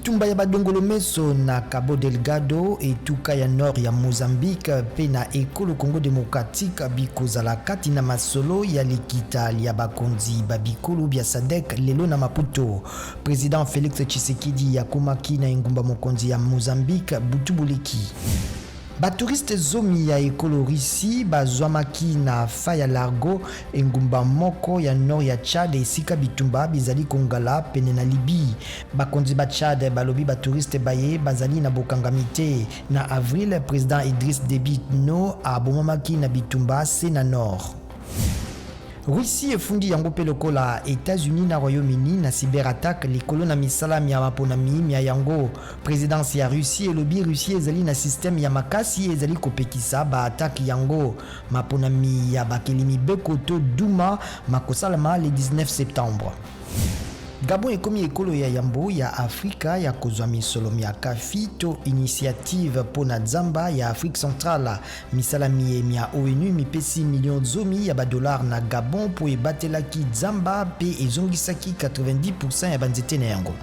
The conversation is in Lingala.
Bitumba ya badongolo meso na Cabo Delgado, etuka ya nord ya Mozambique mpe na ekolo Congo democratique bikozala kati na masolo ya likita lya bakonzi ba bikolo bya SADC lelo na Maputo. President Felix Tshisekedi akomaki na engumba mokonzi ya Mozambique butu boleki. Ba touristes zomi ya ekolo Russie bazwamaki na Faya Largo, engumba moko ya nord ya Tchad esika bitumba bizali kongala pene na Libye. Bakonzi ba Tchad balobi ba touristes baye bazali na bokangami te. Na avril, president Idriss Deby Itno abomamaki na bitumba se na nord. Russie efundi yango mpe lokola Etats-Unis na Royaume-Uni na cyberattaque likolo na misala mya maponami mya yango. Presidence ya Russie elobi Russie ezali na système ya makasi ezali kopekisa ba attaques yango. Maponami ya bakeli mibeko to Duma makosalama le 19 septembre. Gabon ekomi ekolo ya yambo ya Afrika ya kozwa misolo mya Kafi to Initiative mpo na Zamba ya Afrique centrale. Misala miye mya ONU mipesi milio zomi ya ba dollars na Gabon mpo ebatelaki zamba mpe ezongisaki 90% ya banzete na yango.